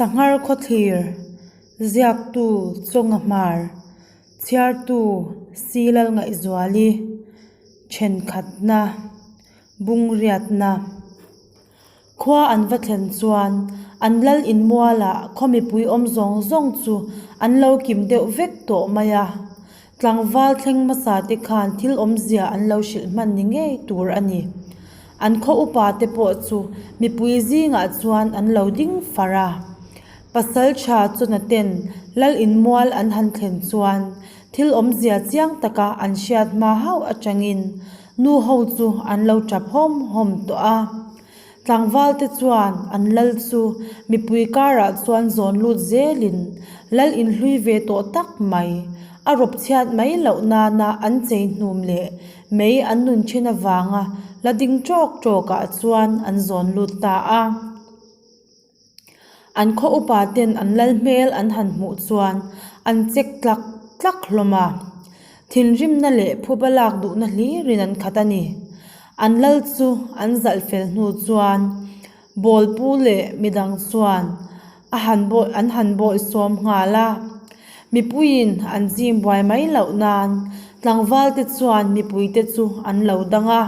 Sanghar khawthlir, Ziaktu Chawnga Hmar, Chhiartu Silal Ngaihzuali, Thenkhatna, Bungriatna. Khua an va thlen chuan an lal inmualah khaw mipui awm zawng zawng chu an lo kim deuh vek tawh mai a. Tlangval thleng hmasa te khan thil awmzia an lo hrilh hman ni ngei tur a ni. An khaw upa te pawh chu mipui zingah chuan an lo ding far a. Pasaltha chawna ten lal inmual an han thlen chuan thil awmzia chiang taka an hriat hma hauh atangin Nu ho chu an lo tap hawm hawm tawh a. Tlangval te chuan an lal chu mipui karah chuan zawn lut zelin lal inhlui ve tawh tak mai, a rawp chhiat mai loh nana an chei hnum leh mei an nun thin avanga la ding tawk tawkah chuan an zawn lut ta a. An khaw upa ten an lal hmel an han hmuh chuan an chek tlak tlak hlawm a, thinrimna leh phuba lak duhna hlirin an khat a ni. An lal chu an zalh fel hnu chuan bawlpu leh midang chuan a han bawi an han bawi sawm nghal a, mipuiin an zim buai mai loh nan tlangval te chuan mipuite chu an lo dang a.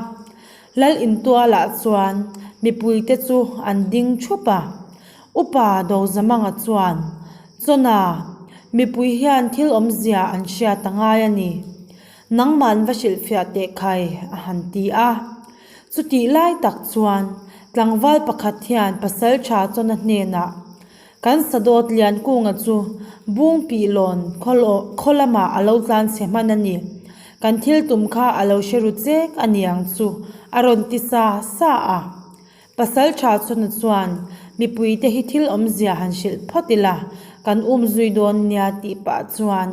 Lal intualah chuan mipuite chu an ding thup a, Upa Dozamanga chuan, Chawna, mipui hian thil awmzia an hriat a ngai a ni. Nangman va hrilhfiah teh khai, a han ti a. Chutih lai tak chuan tlangval pakhat hian Pasaltha Chawna hnenah, Kan Sadawt Liankunga chu Bungpihlawn khaw lamah a lo tlan chhe hman a ni. Kan thil tum kha a lo hre ru chek a ni ang chu, a rawn ti sa sa a. Pasal tha chhuna chuan, Mipuite hi thil awmzia han hrilh phawt ila, kan um zui dawn nia tih pah chuan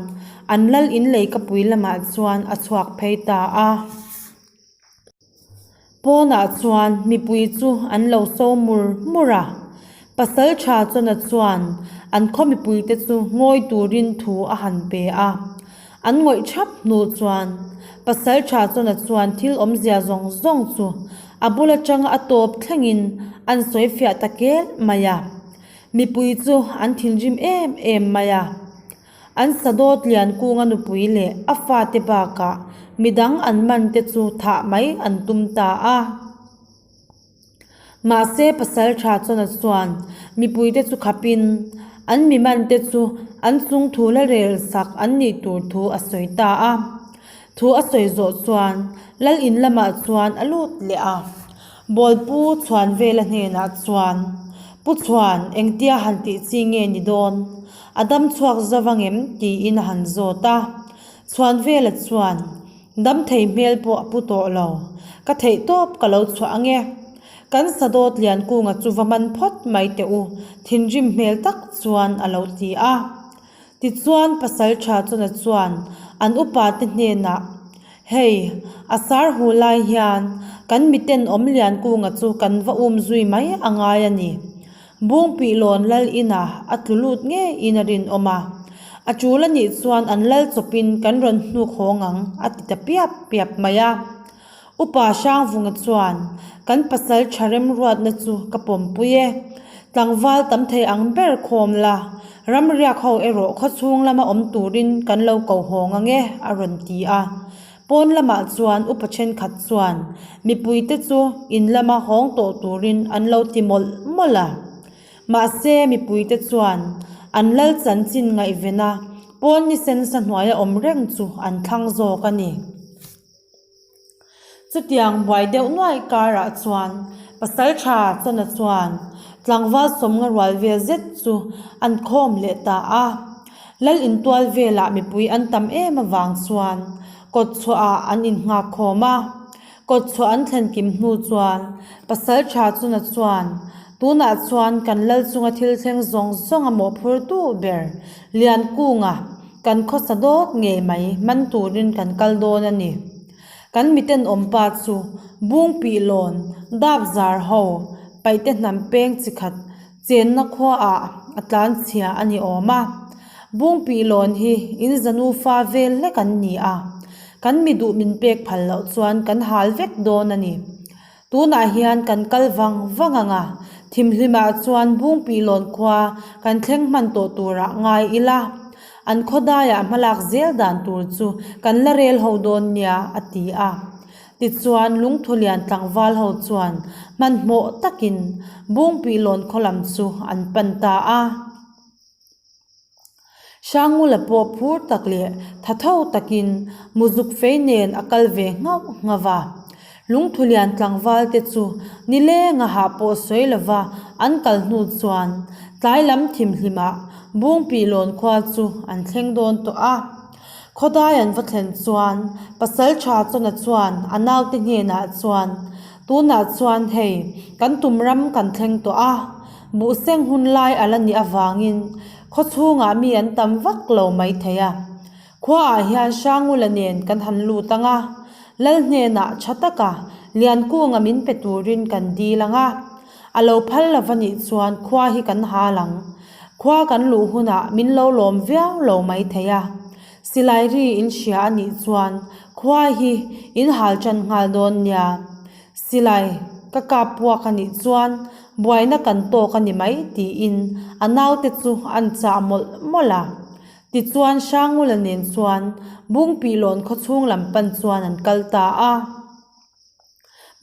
an lal in leikapui lamah chuan a chhuak phei ta a. Pawnah chuan mipui chu an lo so mur mur a, pasal tha chawna chuan an khaw mipuite chu ngawi turin thu a han pe a. An ngawih thap hnu chuan pasal tha chawna chuan thil awmzia zawng zawng chu a bul atanga a tawp thlengin an sawi fiah ta kel mai a. Mipui chu an thinrim em em mai a. An sadawt lian kunga nupui leh a fate bakah midang an man te chu thah mai an tum ta a. Mahse pasal tha chawna chuan mipuite chu khapin an mi man te chu an chung thu la rel sak an nih tur thu a sawi ta a. Thu a sawi zawh chuan lal in lamah chuan a lut leh a. Bawlpu chhuan vela hnenah chuan, Pu Chhuan, engtia han tih chi nge ni dawn? A dam chhuak zo vang em? tiin a han zawt a. Chhuan vela chuan, Dam thei hmel pawh a pu tawh lo. Ka theih tawp ka lo chhuah ang e. Kan Sadawt Liankunga chu va man phawt mai teh u, thinrim hmel tak chuan a lo ti a. Tichuan pasal tha chuna chuan an upate hnenah, Hei, a sar hu lai hian kan miten awm Liankunga chu kan va um zui mai a ngai a ni. Bungpihlawn lal inah a tlu lut ngeiin a rinawm a, a tul a nih chuan an lal chawpin kan rawn hnuk hawng ang a ti ta piap piap mai a. Upa Hrangvunga chuan, Kan pasal tha remruatna chu ka pawmpui e. Tlangval tam thei ang ber khawm la, ramriak ho erawh khawchhung lama awm turin kan lo ko hawng ang e a rawn ti a. Pawn lamah chuan upa thenkhat chuan mipuite chu in lama hawng tawh turin an lo ti mawlh mawlh a. Mahse mipuite chuan an lal chanchin ngaihvena pawn ni sensa hnuaia awm reng chu an thlang zawk a ni. Chutiang buai deuh nuai karah chuan Pasaltha Chawna chuan tlangval sawmnga rual vel zet chu an khawm leh ta a. Lal intual velah mipui an tam em avang chuan kawt chhuahah an innghak khawm a. Kawt chhuah an thlen kim hnu chuan Pasaltha Chawna chuan tunah chuan kan lal chunga thil thleng zawng zawng a mawhphurtu ber Liankunga Kan khawsa dawt ngei mai, man turin kan kal dawn a ni. Kan mitenawm pa chu Bungpihlawn, dap zar ho, paihte hnam peng chi khat chenna khuaah a tlan chhia a ni awm a. Bungpihlawn hi in zanufa vel hlek an ni a, kan mi duh min pek phal loh chuan kan hal vek dawn a ni. Tunah hian kan kal vang vang ang a, Thimhlimah chuan Bungpihlawn khua kan thleng hman tawh turah ngai ila, an khawdaiah hmalak zel dan tur chu kan la rel ho dawn nia, a ti a. Tichuan Lungthulian tlangval ho chuan hmanhmawh takin Bungpihlawn khaw lam chu an pan ta a. Hrangula pawh phur tak leh tha tho takin muzuk fei nen a kal ve nghauh nghauh a. Lungthulian tlangval te chu nilenga hah pawh sawi lova an kal hnu chuan tlai lam thimhlimah Bungpihlawn khua chu an thleng dawn tawh a. Khawdai an va thlen chuan Pasaltha Chawna chuan a naute hnenah chuan, Tunah chuan hei kan tum ram kan thleng tawh a, Buhseng hun lai a la nih avangin khaw chhungah mi an tam vak lo mai thei a. Khuaah hian Hrangula nen kan han lut ang a, Lal hnenah tha taka Liankunga min pe turin kan dil ang a. A lo phal lo va nih chuan khua hi kan hal ang. Khua kan luh hunah min lo lawm viau lo mai thei a. Silai ri in hria a nih chuan khua hi in hal tan nghal dawn nia. Silai, ka kap puak a nih chuan buaina kan tawk a ni mai tiin a naute chu an chah mawlh mawlh a. Tichuan Hrangula nen chuan Bungpihlawn khawchhung lam pan chuan an kal ta a.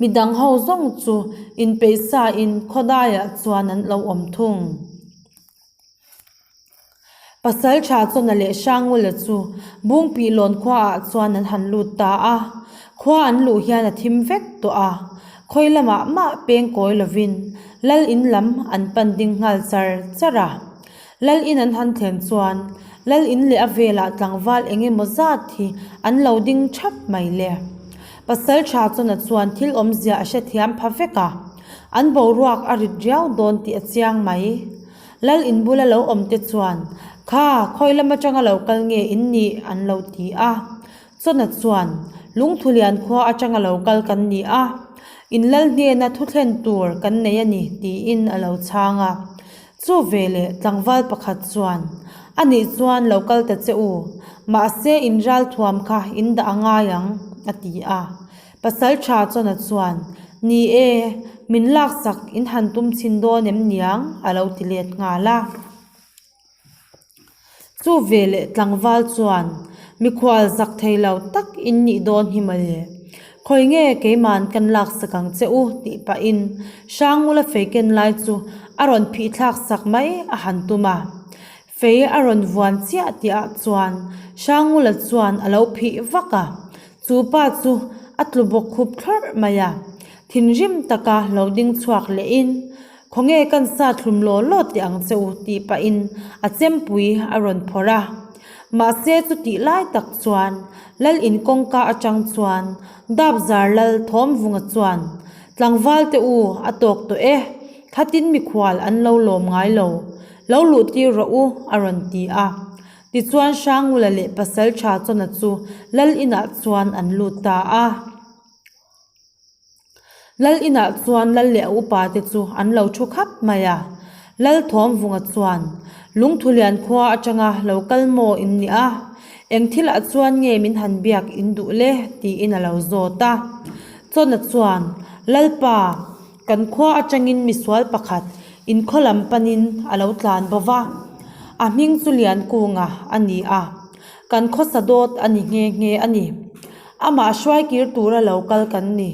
Midang ho zawng chu inpeihsain khawdaiah chuan an lo awm thung. Pasalṭha Chawna leh Hrangula chu Bungpihlawn khuaah chuan an han lut ta a, khua an luh hian a thim vek tawh a, khawi lamah mah peng kawi lovin Lal in lam an pan ding nghal char char a. Lal in an han thlen chuan Lal in leh a velah tlangval eng emaw zat hi an lo ding thap mai le. Pasalṭha Chawna chuan thil awmzia a hrethiam pha vek a, an boruak a rit riau dawn tih a chiang mai. Lal in bula lo awm te chuan, Kha, khawi lam atanga lo kal nge in nih? an lo ti a. Chawna chuan, Lungthulian khua atanga lo kal kan ni a, in lal hnena thu thlen tur kan nei a ni, tiin a lo chhang a. Chu veleh tlangval pakhat chuan, A nih chuan lo kal ta che u, mahse in ralthuam kha in dah a ngai ang, a ti a. Pasal tha Chawna chuan, Ni e, min laksak in han tum chhin dawn em niang? a lo ti let nghal a. Chu veleh tlangval chuan, Mikhual zak thei lo tak in nih dawn hi mawle. Khawi nge keiman kan laksak ang che u tih pahin Hrangula fei ken lai chu a rawn phih thlak sak mai a han tum a. Fei a rawn vuan chiah tihah chuan Hrangula chuan a lo phih vak a. Chu pa chu a tlu bawk khup thlawrh mai a, thinrim taka lo ding chhuak lehin, Khawnge kan sa thlum law law teh ang che u tih pahin a chempui a rawn phawrh a. Mahse chutih lai tak chuan Lal in kawngka atang chuan Dapzar Lal Thawmvunga chuan, Tlangval te u a tawk tawh e, khatin mikhual an lo lawm ngai lo, lo luh tir rawh u a rawn ti a. Tichuan Hrangula leh Pasalṭha Chawna chu Lal inah chuan an lut ta a. Lal inah chuan Lal leh a upa te chu an lo thu khap mai a. Lal Thawmvunga chuan, Lungthulian khua atanga lo kal maw in nih a? Eng thilah chuan nge min han biak in duh le? tiin a lo zawt a. Chawna chuan, Lalpa, Kan khua atangin misual pakhat inkhaw lam panin a lo tlan bo va, a hming chu Liankunga a ni a, kan khawsa dawt a ni nghe nghe a ni. Amah hruaikir tura lo kal kan ni.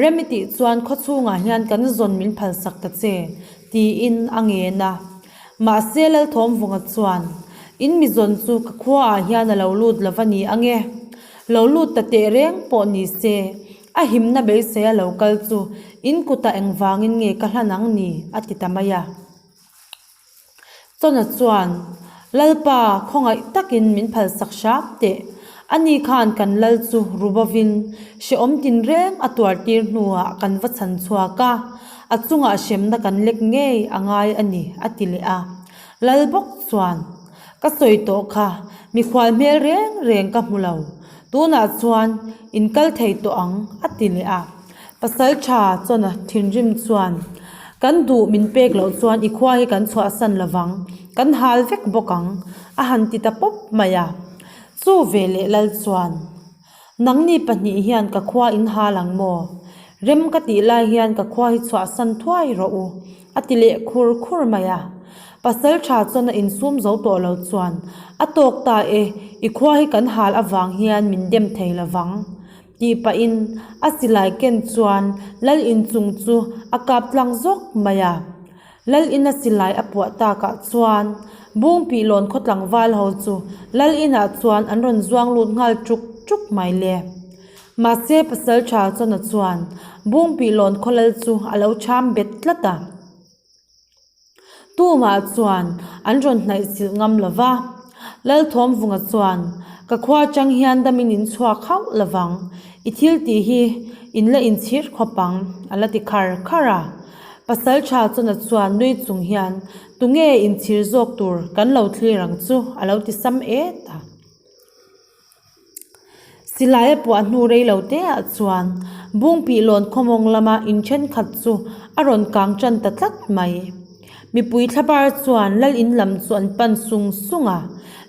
Rem i tih chuan khaw chhungah hian kan zawn min phalsak ta che, tiin a ngen a. Mahse Lalthawmvunga chuan, In mi zawn chu ka khuaah hian a lo lut lo va ni ange, lo lut ta teh reng pawh ni se, A himna beisei a lo kal chu in kutah engvangin nge ka hlan ang ni? a ti ta mai a. Chawna chuan, Lalpa, khawngaih takin min phalsak hram teh. Ani khan kan lal chu rubovin hrehawm tinreng a tuartir hnuah kan va chhan chhuak a, a chungah hremna kan lek ngei a ngai a ni, a ti leh a. Lal bawk chuan, Ka sawi tawh kha, mikhual hmel reng reng ka hmu lo. Tunah chuan in kal thei tawh ang, a ti leh a. Pasal tha chuan a thinrim chuan, Kan duh min pek loh chuan i khua hi kan chhuahsan lo vang, kan hal vek bawk ang, a han ti ta pawp mai a. Chu veleh lal chuan, Nangni pahnih hian ka khua in hal ang maw? Rem ka tih lai hian ka khua hi chhuahsan thuai rawh u. a ti leh khur khur mai a. Pasalṭha chuan a insum zo tawh lo chuan, A tawk ta e, i khua hi kan hal avang hian min dem thei lo vang, tih pahin a silai ken chuan lal inchung chu a kap tlang zawk mai a. Lal ina silai a puah takah chuan Bungpihlawn khaw tlangval ho chu Lal inah chuan an rawn zuang lut nghal ṭuk ṭuk mai le. Mahse Pasalṭha Chawna chuan Bungpihlawn khaw lal chu a lo ṭham bet tlat a. Tumah chuan an rawn hnaih silh ngam lo va. Lalthawmvunga chuan, Ka khua aṭang hian damin in chhuak hauh lo vang. I thil tih hi in la inchhir khawp ang, a la ti khar khar a. Pasalṭha Chawna chuan nui chung hian, Tunge inchhir zawk tur kan lo thlir ang chu, a lo ti sam et a. Silai a puah hnu rei lo te ah chuan Bungpihlawn khawmawng lama in thenkhat chu a rawn kang tan ta tlat mai. Mipui thlabar chuan lal in lam chu an pan sung sung a,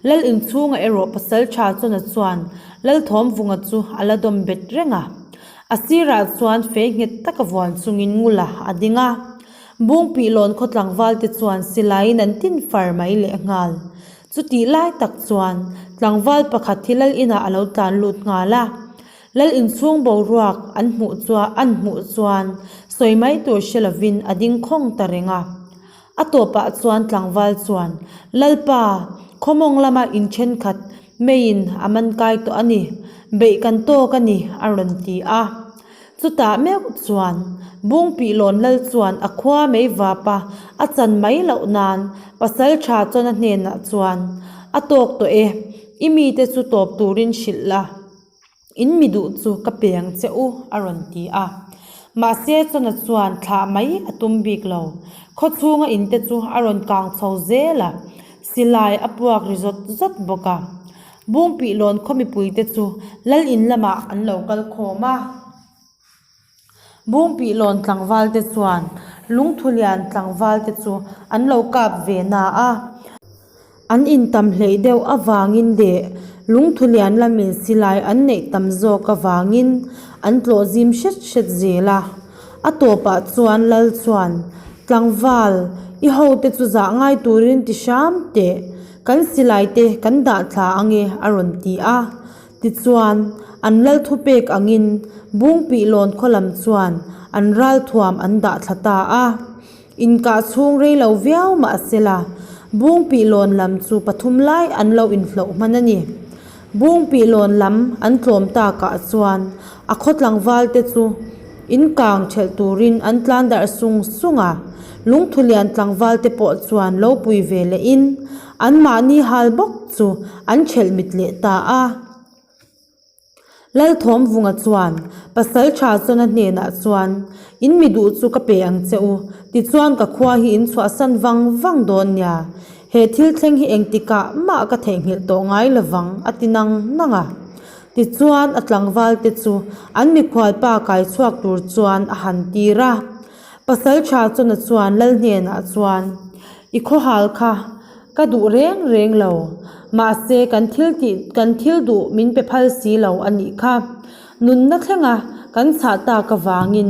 lal inchhungah erawh Pasalṭha Chawna chuan Lalthawmvunga chu a la dawm bet reng a. A sirah chuan fei nghet taka vuan chungin Ngula a ding a. Bungpihlawn khaw tlangval te chuan silaiin an tin far mai lehnghal. Chutih lai tak chuan tlangval pakhat hi lal inah a lo tlan lut nghal a. Lal inchhung boruak an hmuh chuan an hmuh chuan sawi mai tur hre lovin a ding khawng ta reng a. A tawpah chuan tlangval chuan, Lalpa, khawmawng lama in thenkhat meiin a man kai tawh a ni, beih kan tawk a ni, a rawn ti a. Chutah meuh chuan Bungpihlawn lal chuan a khua mei vapa a chan mai loh nan pasal tha chuan a hnenah chuan, A tawk tawh e, i mite chu tawp turin hrilh la, in mi duh chu ka pe ang che u, a rawn ti a. Mahse Chawna chuan thlah mai a tum bik lo. Khaw chhunga inte chu a rawn kang chho zel a, silai a puak ri zawt zawt bawk a. Bungpihlawn khaw mipuite chu lal in lamah an lo kal khawm a. Bungpihlawn tlangvalte chuan Lungthulian tlangvalte chu an lo kap ve na a. An intam hleih deuh avangin leh Lungthulian lamin silai an neih tam zawk avangin an tlawh zim hret hret zel a. A tawpah chuan lal chuan, Tlangval, i hote chu zah ngai turin ti hram teh. Kan silai te kan dah thla ang e, a rawn ti a. Tichuan, an lal thupek angin Bungpihlawn khaw lam chuan an ralthuam an dah thla ta a. Inkah chhung rei lo viau mah sela, Bungpihlawn lam chu pathum lai an lo inhloh hman a ni. Bungpihlawn lam an tlawm takah chuan a khaw tlangval te chu in kang thelh turin an tlan darh sung sung a, Lungthulian tlangval te pawh chuan lo pui ve leh in anmahni hal bawk chu an thelh mit leh ta a. Lalthawmvunga chuan pasal tha chuan a hnenah chuan, In mi duh chu ka pe ang che u, tichuan ka khua hi in chhuahsan vang vang dawn nia. He thil thleng hi engtikah mah ka theihnghilh tawh ngai lovang, a ti nang nang a. Tichuan a tlangval te chu an mikhual pa kai chhuak tur chuan a han tir a. Pasal tha chawna chuan lal hnenah chuan, I khawhal kha ka duh reng reng lo, mahse kan thil tih kan thil duh min pe phal si lo a nih kha. Nunna thlenga kan chhah tak avangin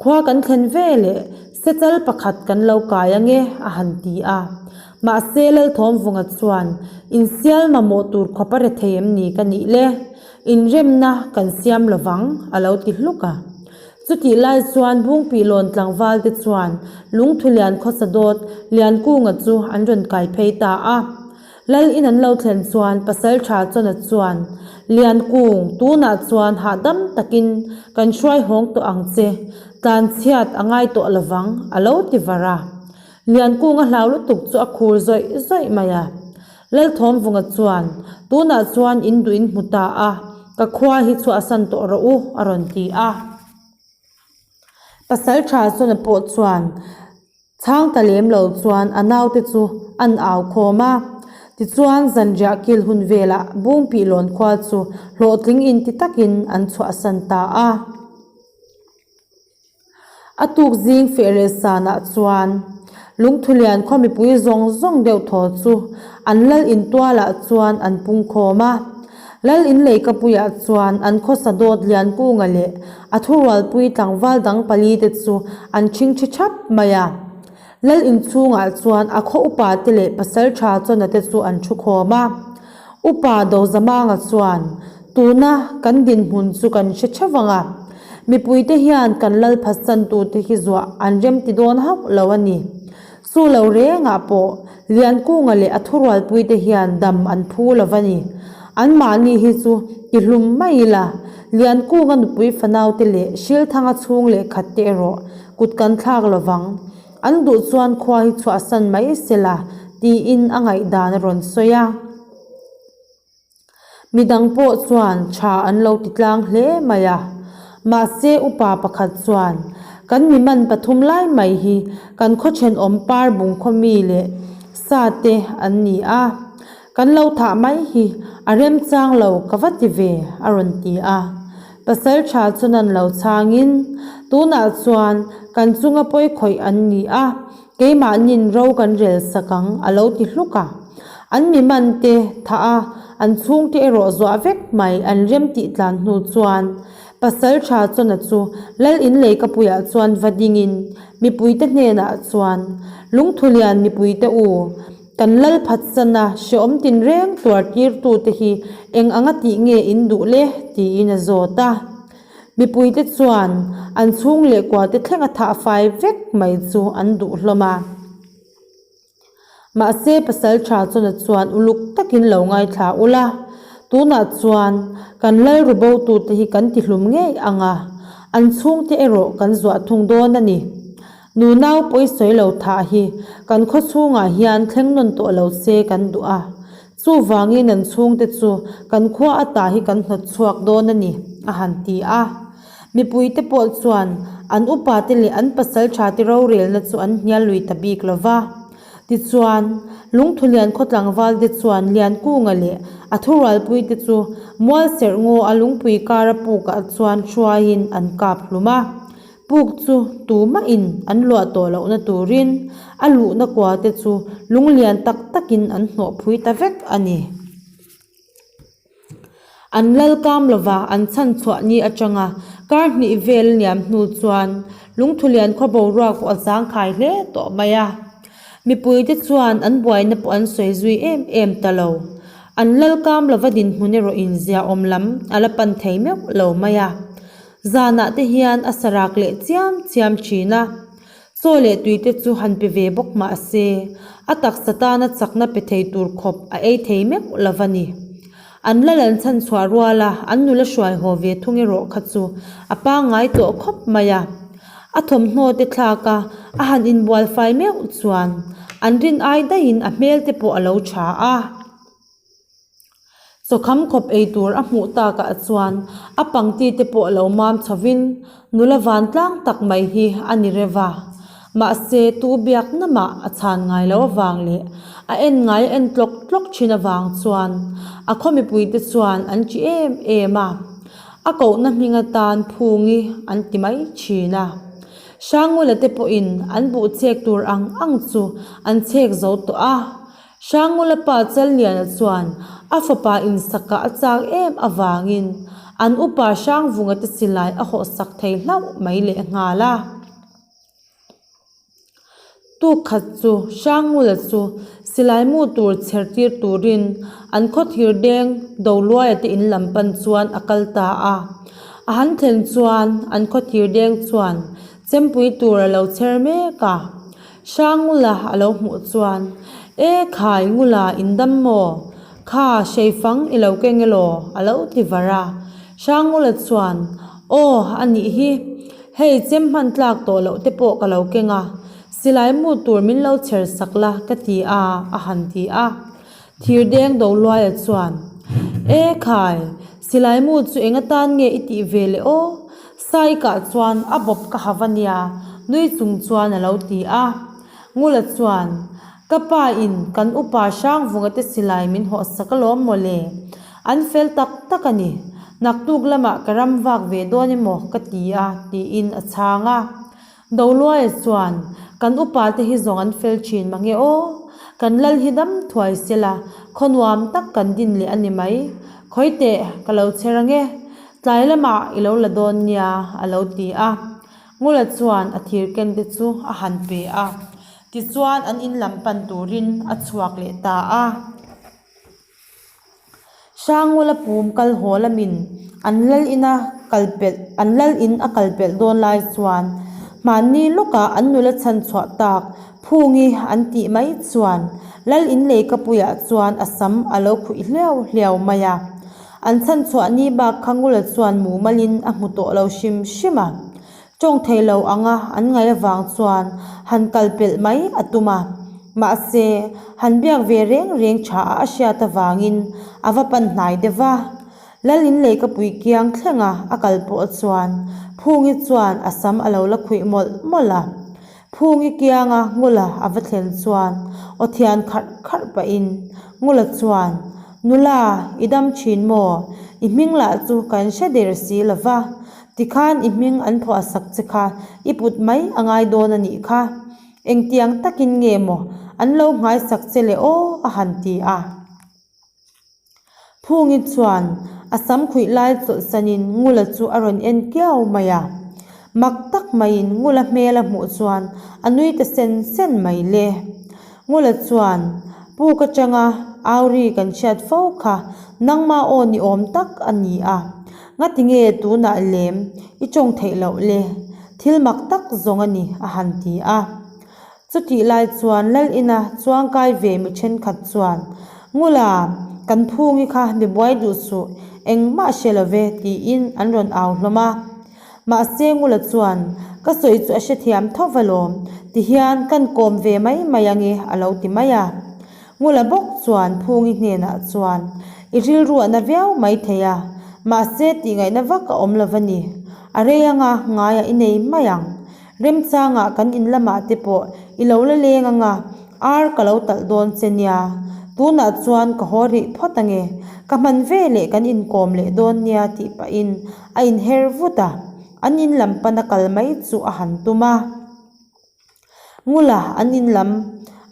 khua kan thlen ve leh sechal pakhat kan lo kai ange a han ti a. Mahse Lalthawmvunga chuan, Insial mamawh tur khawp a rethei em ni ka nih le? Inremna kan siam lovang, a lo ti hluk a. Chutih lai chuan Bungpihlawn tlangval te chuan Lungthulian khawsa dawt Liankunga chu an rawn kai phei ta a. Lal in an lo thlen chuan Pasaltha Chawna chuan, Liankung, tunah chuan hahdam takin kan hruai hawng tawh ang che, tlanchhiat a ngai tawh lovang, a lo ti var a. Liankung a hlau lutuk chu a khur zawih zawih mai a. Lalthawmvunga chuan, Tunah chuan in duh in hmu ta a, ka khua hi chhuahsan tawh rawh u, a rawn ti a. Pasaltha Chawna pawh chuan chhang ta lem lo chuan a naute chu an au khawm a. Tichuan zanriah kil hun velah Bungpihlawn khua chu hlawhtling inti takin an chhuahsan ta a. A tuk zing feh leh sanah chuan Lungthulian khaw mipui zawng zawng deuh thaw chu an lal intualah chuan an pung khawm a. Lal inleikapuiah chuan an khawsa dawt Liankunga leh a thurualpui tlangval dang palite chu an ṭhingṭhi ṭhap mai a. Lal inchhungah chuan a khaw upa te leh pasaltha chawna te chu an thu khawm a. Upa Dozamanga chuan, Tuna kan dinhmun chu kan hre theuh ang a, mipuite hian kan lal phatsantute hi zuah an remti dawn hauh lo a ni. Chu lo rengah pawh Liankunga leh a thurualpuite hian dam an phu lo va ni. Anmahni hi chu tihlum mai ila, Liankunga nupui fanaute leh Hrilthanga chhung leh khatte erawh kut kan thlak lo vang. An duh chuan khua hi chhuahsan mai sela tiin a ngaihdan a rawn sawi a. Midang pawh chuan tha an lo ti tlang hle mai a. Mahse upa pakhat chuan, Kan mi man pathum lai mai hi kan khaw thenawm par bung khaw mi leh sa te an ni a. Kan lo thah mai hi a remchang lo ka va ti ve, a rawn ti a. Pasal tha chuan an lo chhangin, Tunah chuan kan chunga pawi khawih an ni a. Keimahnin ro kan rel sak ang, a lo ti hluk a. An mi man te thah a, an chhungte erawh zuah vek mai an rem tih tlan hnu chuan Pasal tha chawna chu Lal in leikapuiah chuan va dingin mipuite hnenah chuan, Lungthulian mipuite u, kan Lal phatsana hreawm tinreng tuar tirtute hi eng anga tih nge in duh le? tiin a zawt a. Mipuite chuan an chhung leh kuate thleng a thah fai vek mai chu an duh hlawm a. Mahse pasal tha chawna chuan uluk takin lo ngaithla ula, tunah chuan kan lalru botute hi kan tihlum ngei ang a, an chhungte erawh kan zuah thung dawn a ni. Nunau pawisawi lo thah hi kan khaw chhungah hian thleng nawn tawh lo se kan duh a. Chuvangin an chhungte chu kan khua ata hi kan hnawt chhuak dawn a ni, a han ti a. Mipuite pawh chuan an upate leh an pasalthate rorelna chu an hnial lui ta bik lo va. Tichuan, Lungthulian khaw tlangvalte chuan Liankunga leh a thurualpuite chu Mualserh ngaw a lungpui kara pukah chuan hruaiin an kap hlum a. Puk chu tumahin an luah tawh lohna turin a luhna kua te chu lunglian tak takin an hnawh phui ta vek a ni. An lal kam lova an chhan chhuah ni atanga kar hnih vel liam hnu chuan Lungthulian khaw boruak pawh a zangkhai hle tawh mai a. Mipuite chuan an buaina pawh an sawi zui em em ta lo. An lal kam lova dinhmun erawh inziahawm lam a la pan thei meuh lo mai a. Zanah te hian a sarak leh chiam chiam thin a, chaw leh tui te chu han pe ve bawk mah se, a taksa tana chakna pe thei tur khawp a ei thei meuh lo va ni. An la lan chhan chhuah ruala an nula hruai haw ve thung erawh kha chu a pangngai tawh khawp mai a. A thawmhnaw te thlak a, a han inbual fai meuh chuan an rin ai daihin a hmel te pawh a lo tha a. Chawkham khawp ei tur a hmuh takah chuan a pangti te pawh lo mam chhovin nula vantlang tak mai hi a ni reuh a. Mahse tu biak namah a chhan ngai lo avang leh a en ngai a en tlawk tlawk thin avang chuan a khaw mipuite chuan an ṭi em em a. A kohna hming atan Phungi an ti mai thin a. Hrangula te pawhin an buh chek tur ang ang chu an chek zo tawh a. Hrangula pa Challiana chuan a fapa insakah a chak em avangin an upa Hrangvunga te silai a hawhsak thei hlauh mai lehnghal a. Tuk khat chu Hrangula chu silai mu tur chher tir turin an khaw thir deng Doluaia te in lam pan chuan a kal ta a. A han thlen chuan an khaw thir deng chuan chempui tur a lo chher mek a. Hrangula a lo hmuh chuan, E khai Ngula in dam maw? Kha Hreifang i lo keng elaw? a lo ti var a. Hrangula chuan, Aw, a nih hi. Hei chem hman tlak tawh loh te pawh ka lo keng a, silai mu tur min lo chher sak la ka ti a, a han ti a. Thirdeng Doluaia chuan, E khai, silai mu chu eng atan nge i tih ve le aw? Saikah chuan a bawp ka ha va nia, nui chung chuan a lo ti a. Ngula chuan, Ka pa in kan upa Hrangvunga te silai min hawh sak alawm maw le? An fel tak tak a ni. Naktuk lamah ka ram vak ve dawn emaw ka ti a, tiin a chhang a. Doluaia chuan, Kan upa te hi zawng an fel thin mange aw. Kan lal hi dam thuai sela, khaw nuam tak kan din leh a ni mai. Khawi teh, ka lo chher ange. Tlai lamah i lo la dawn nia, a lo ti a. Ngula chuan a thir ken te chu a han pe a. Tichuan an in lam pan turin a chhuak leh ta a. Hrangngula pum kal haw lamin an lal ina kal pelh an lal in a kal pelh dawn lai chuan hmanni lawkah an nula chhan chhuah tak Phungi an tih mai chuan lal in leikapuiah chuan a sam a lo khuih hliau hliau mai a. An chhan chhuah ni bak kha Ngula chuan mumalin a hmu tawh lo hrim hrim a. Tawng thei lo anga an ngaih avang chuan han kal pelh mai a tum a, mahse, han biak ve reng reng tha a a hriat avangin a va pan hnai deuh va. Lal in leikapui kiang thlenga a kal pawh chuan Phungi chuan a sam a lo la khuih mawlh mawlh a. Phungi kianga Ngula a va thlen chuan aw thian kharh kharh pahin Ngula chuan, Nula, i dam thin maw? I hming lah chu kan hre der si lo va. Tikhan i hming an phuah sak che kha i put mai a ngai dawn a nih kha. Engtiang takin nge maw an lo nghaisak che le aw a han ti a. Phungi chuan a sam khuih lai chawlhsanin Ngula chu a rawn en kiau mai a. Mak tak maiin Ngula hmel a hmuh chuan a nui ta sen sen mai le. Ngula chuan, Puk atanga Auri kan hriat fo kha nangma aw ni awm tak a ni a. Ngati nge tunah lem i tawng theih loh le? Thil mak tak zawng a ni, a han ti a. Chutih lai chuan Lal ina chuangkai ve mi thenkhat chuan, Ngula, kan phungi kha mi buai duh suh, engmah hre lo ve, tiin an rawn au hlawm a. Mahse Ngula chuan, Ka sawi chu a hrethiam tho va lawm, tihian kan kawm ve mai mai ange, a lo ti mai a. Ngula bawk chuan Phungi hnenah chuan, I rilru a na viau mai thei a, mahse tihngaihna vak a awm lo va ni. A rei anga ngaiah i nei mai ang. Remchangah kan in lamah te pawh i lo la leng anga, ar ka lo talh dawn che nia. Tunah chuan ka haw rih phawt ange, ka hman ve leh kan inkawm leh dawn nia tih pahin a inher vut a, an in lam pana kal mai chu a han tum a. Ngula an in lam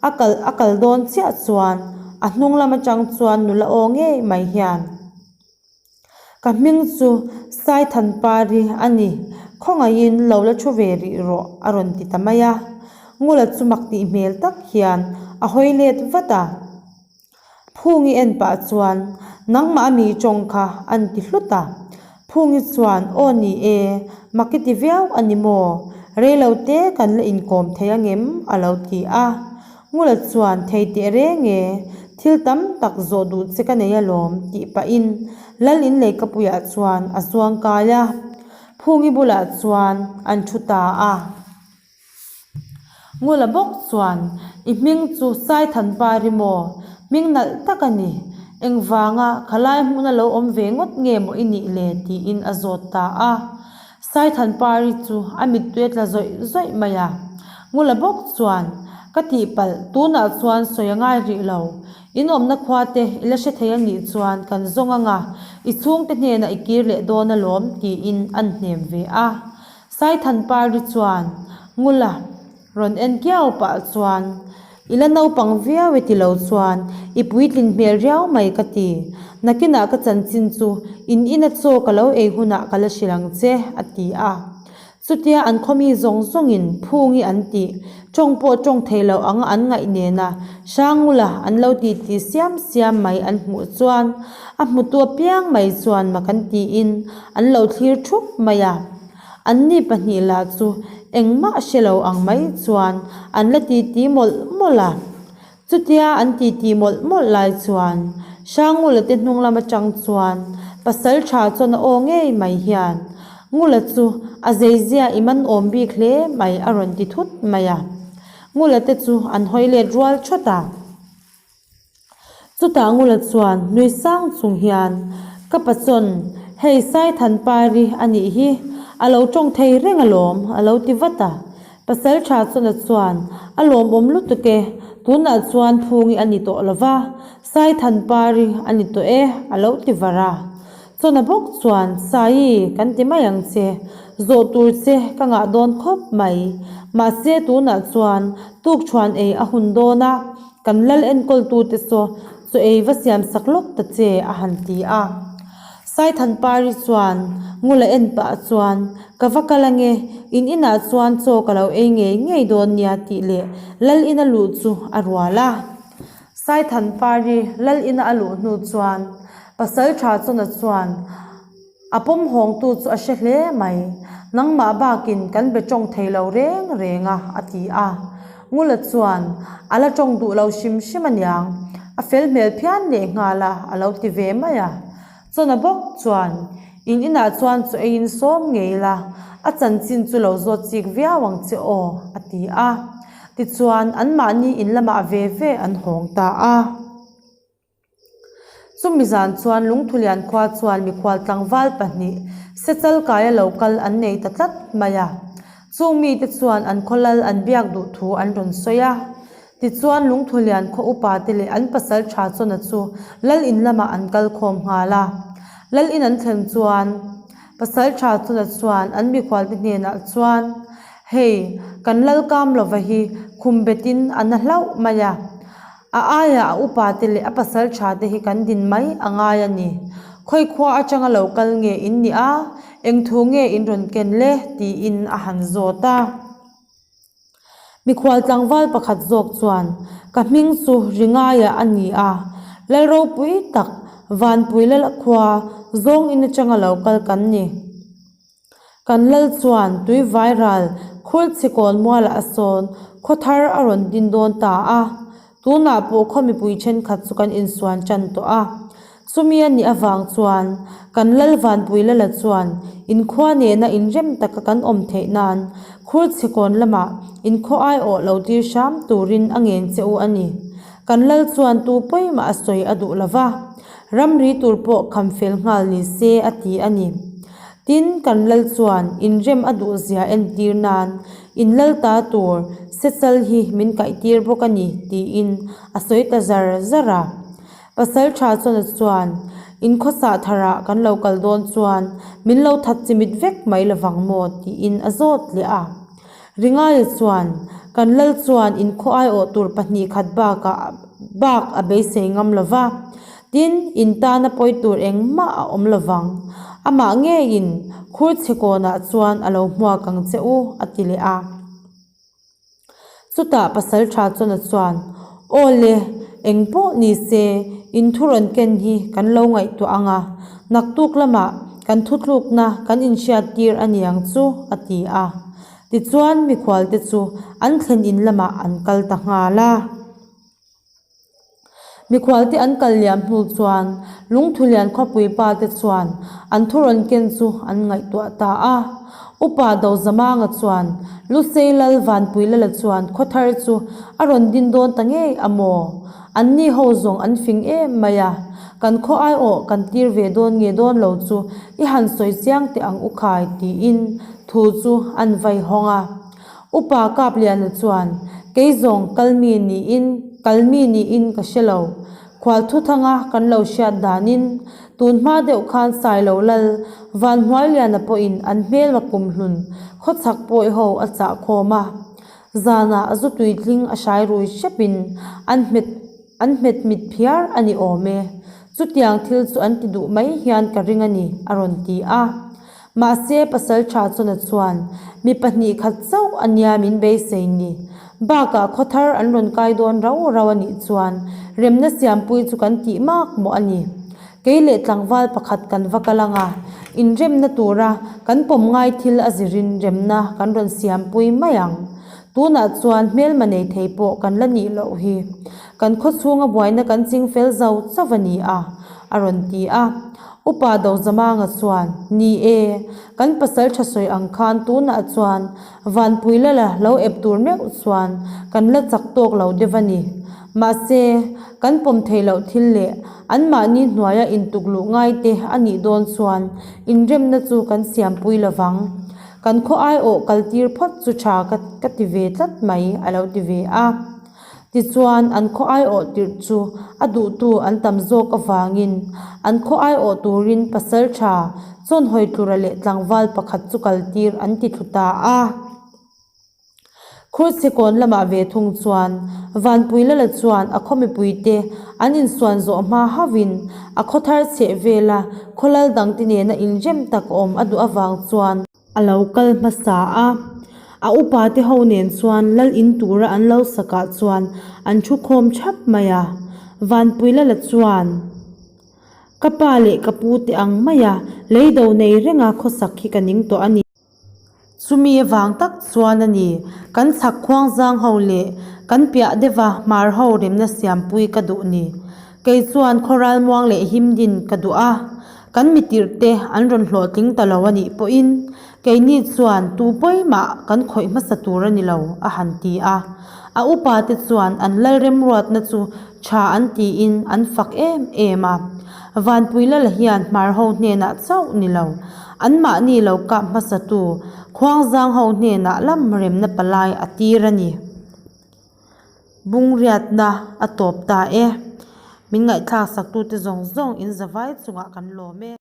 a kal a kal dawn chiah chuan a hnung lam atang chuan nula aw ngei mai hian Ka hming chu Saithanpari a ni, khawngaihin lo la thu ve rih rawh a rawn ti ta mai a. Ngula chu mak tih hmel tak hian a hawi let vat a. Phungi en pah chuan, Nangmah ami tawng kha an ti hlut a. Phungi chuan, Aw ni e, mak i ti viau a ni maw? Reilo te kan la inkawm thei angem? a lo ti a. Ngula chuan, Thei teh reng e, thil tam tak zawh duh che ka nei alawm, tih pahin Lal in leikapuiah chuan a zuang kai a. Phungi bulah chuan an thu ta a. Ngula bawk chuan, I hming chu Saithanpari maw? Hming nalh tak a ni. Engvanga khalai hmuna lo awm ve ngawt nge maw i nih le? tiin a zawt ta a. Saithanpari chu a mittui a tla zawih zawih mai a. Ngula bawk chuan, Ka tihpalh, tunah chuan sawi a ngai rih lo. In awmna khua te i la hre thei a nih chuan kan zawng anga i chhungte hnenah i kir leh dawn alawm, tiin an hnem ve a. Saithanpari chuan Ngula rawn en kiau pah chuan, I la naupang viau e ti lo chuan i puitlin hmel riau mai ka ti. Nakinah ka chanchin chu in ina chaw ka lo ei hunah ka la hrilh ang che, a ti a. Chutia an khawmi zawng zawngin Phungi an tih, tawng pawh tawng thei lo anga an ngaih nena Hrangngula an lo titi siam siam mai an hmuh chuan a hmutu apiang mai chuan mak an tiin an lo thlir thup mai a. Anni pahnih lah chu engmah hre lo ang mai chuan an la titi mawlh mawlh a. Chutia an titi mawlh mawlh lai chuan Hrangngula te hnung lam atang chuan pasal tha chuan a aw ngei mai hian Ngula chu a zeizia i man awm bik hle mai a rawn ti thut mai a. Ngula te chu an hawi let rual thawt a. Chutah Ngula chuan nui sang chung hian, Ka pachawn, hei Saithanpari a nih hi, a lo tawng thei reng alawm, a lo ti vat a. Pasaltha Chawna chuan, A lawmawm lutuk e, tunah chuan Phungi a ni tawh lo va, Saithanpari a ni tawh e, a lo ti var a. Chawna bawk chuan, Saii, kan ti mai ang che. Zawh tur che ka ngah dawn khawp mai. Mahse tunah chuan tukṭhuan ei a hun dawn a, kan lal enkawltute saw chaw ei va siam sak lawk ta che, a han ti a. Saithanpari chuan Ngula en pah chuan, Ka va kal ange, in inah chuan chaw ka lo ei ngei ngei dawn nia tih leh Lal ina luh chu a rual a. Saithanpari Lal ina a luh hnu chuan Pasaltha Chawna chuan, A pawm hawngtu chu a hre hle mai. Nangmah bakin kan be tawng thei lo reng reng a, a ti a. Ngula chuan, A la tawng duh lo hrim hrim aniang. A fel hmel phian leh nghal a, a lo ti ve mai a. Chawna bawk chuan, In inah chuan chaw eiin sawm ngei la, a chanchin chu lo zawt chik viau ang che aw, a ti a. Tichuan, anmahni in lamah ve ve an hawng ta a. Chumi zan chuan Lungthulian khua chuan mikhual tlangval pahnih Sechal kaia lo kal an nei ta tlat mai a. Chung mite chuan an khaw lal an biak duh thu an rawn sawi a. Tichuan Lungthulian khaw upa te leh an pasal tha chawna chu lal in lamah an kal khawm nghal a. Lal in an thlen chuan pasal tha chawna chuan an mikhual te hnenah chuan, Hei, kan lal kam lova hi khum betin a na hlauh mai a. A aiah a upate leh a pasal thate hi kan din mai a ngai a ni. Khawi khua atanga lo kal nge in nih a, eng thu nge in rawn ken le? tiin a han zawt a. Mikhual tlangval pakhat zawk chuan, Ka hming chu Ringaia a ni a, Lal ropui tak Vanpui Lal khua zawng in atanga lo kal kan ni. Kan lal chuan tui vairal khur chhikawn mualah a sawn khaw thar a rawn din dawn ta a, tunah pawh khaw mipui thenkhat chu kan insuan tan tawh a. Chumi a nih avang chuan kan lal Vanpui Lala chuan inkhua nena inrem taka kan awm theih nan khur chhikawn lamah inkhaw aiawh lo tir hram turin a ngen che u a ni. Kan lal chuan tu pawimah a sawi a duh lo va, ramri tur pawh kham fel nghal ni se a ti a ni. Tin, kan lal chuan inrem a duh zia entir nan in lal ta tur sechal hi min kaihtir bawk a ni tiin a sawi ta zar zar a. Pasal tha chuan chuan in khawsah tharah kan lo kal dawn chuan min lo that chimit vek mai lovang maw tiin a zawt leh a. Ringaia chuan kan lal chuan in khaw aiawh tur pahnih khat bakah bak a beisei ngam lova. Tin, in tana pawi tur engmah a awm lovang. Amah ngeiin khur chhe kawnah chuan a lo hmuak ang che u, a ti leh a. Chutah pasal tha chuan a chuan, Aw le, eng pawh ni se, in thu rawn ken hi kan lo ngaihtuah ang a, naktuk lamah kan thutlukna kan inhriattir a niang chu, a ti a. Tichuan mikhualte chu an thlen in lamah an kal ta nghal a. Mikhualte an kal liam hnu chuan Lungthulian khawpui pa te chuan an thu rawn ken chu an ngaihtuah ta a. Upa Dozamanga chuan Lusei Lal Vanpuilala chuan khawthar chu a rawn din dawn ta ngei a maw? Anni ho zawng an fing em mai a, kan khaw aiawh kan tir ve dawn nge dawn lo chu i han sawi chiang teh ang u khai tiin thu chu an vai hawng a. Upa Kapliana chuan, Kei zawng kal mi niin, kal mi niin ka hre lo. Khual thuthanga kan lo hriat danin, tun hma deuh khan Sailo Lal, Vanhnuailiana pawhin an hmelma kumhlun khawchhak pawi ho a chah khawm a. Zanah a zu tuitling a hrai rui hrepin an hmet an hmet mit phiar a ni awm e. Chutiang thil chu an ti duh mai hian ka ring a ni, a rawn ti a. Mahse, pasal tha chawna chuan mi pahnih khat chauh a nia min beisei ni. Bakah khawthar an rawn kai dawn rau rau a nih chuan remna siampui chu kan tih mak mawh a ni. Kei leh tlangval pakhat kan va kal ang a, inremna tura kan pawm ngai thil a zirin remna kan rawn siampui mai ang. Tunah chuan hmelma nei thei pawh kan la nih loh hi. Kan khawchhunga buaina kan ching fel zo chauh a ni a, a rawn ti a. Upa Dozamanga chuan, Ni e, kan pasal tha sawi ang khan tunah chuan Vanpui Lala lo ep tur meuh chuan kan la chak tawk lo deuh a ni. Mahse, kan pawm theih loh thil leh anmahni hnuaia intuk luh ngaite a nih dawn chuan inremna chu kan siampui lovang. Kan khaw aiawh kaltir phawt chu tha ka ti ve tlat mai, a lo ti ve a. Tichuan, an khaw aiawh tirh chu a duhtu an tam zawk avangin an khaw aiawh turin pasaltha Chawnhawi tlura leh tlangval pakhat chu kaltir an ti thlu ta a. Khurchhekawn lamah ve thung chuan Vanpuilala chuan a khaw mipuite an insuan zawh hma hauhin a khaw thar chheh vela khaw lal dangte nena inrem tak awm a duh avang chuan a lo kal hmasa a. A upate ho nen chuan lal in tura an lo sakah chuan an thu khawm thap mai a. Vanpuilala chuan. Ka pa leh ka pu te ang maia leido nei renga khawsak hi ka ning tawh a ni. Chumi avang tak chuan a ni, kan chhak khuang zang ho leh kan piah deuha hmar ho remna siampui ka duh ni. Kei chuan khawral muang leh him din ka duh a, kan mitirh te an rawn hlawhtling ta lo a nih pawhin keini chuan tu pawimah kan khawih hmasa tur a ni lo, a han ti a. A upa te chuan an lal remruatna chu tha an tiin an fak em em a. Vanpuilala hian hmar ho hnenah chauh ni lo, anmahni lo kap hmasatu Khuangzang ho hnenah lam remna palai a tir a ni. Bungriatna a tawp ta e. Min ngaihthlak saktute zawng zawng in zavai chungah kan lawm e.